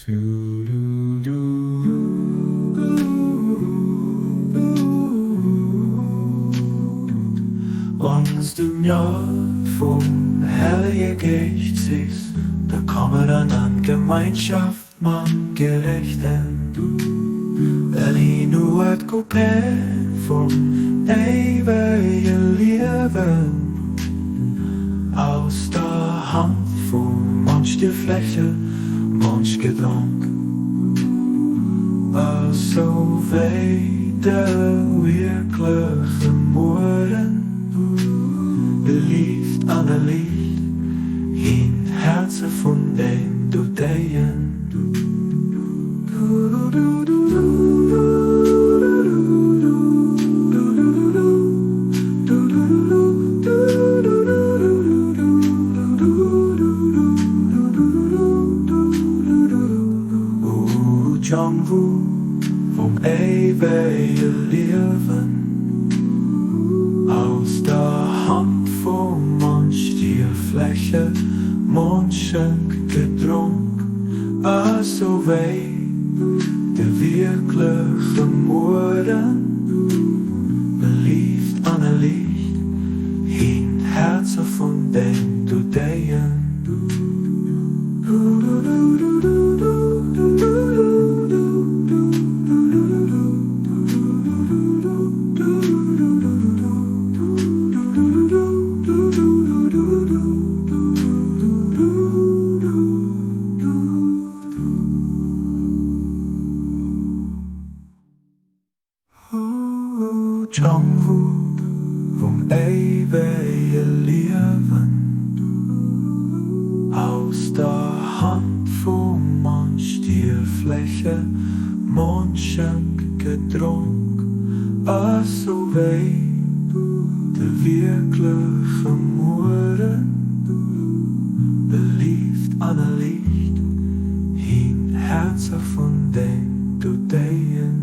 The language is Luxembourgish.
Wanns du Mjod vum Hellege Geescht sichs, da kommen an an Gemeinschaft mam Gerechten. Well hien huet d'Coupe vum éiwege Liewen aus der Hand vum onstierfleche Monsch gedronk. Esou wéi de wierkleche Mueren belieft an erliicht hien d'Häerze vun den Doudéien. O Jongwu vum éiwege Liewen, aus der Hand vum onstierfleche Mondschenk gedronk, esou wéi de wierkleche Mueren belieft an erliicht hien d'Häerzer vun den Doudéien. D'Jongwu vum éiwege Liewen aus der Hand vum onstierfleche Mondschenk gedronk, esou wéi de wierkleche Mueren belieft an erliicht hien d'Häerzer vun den Doudéien.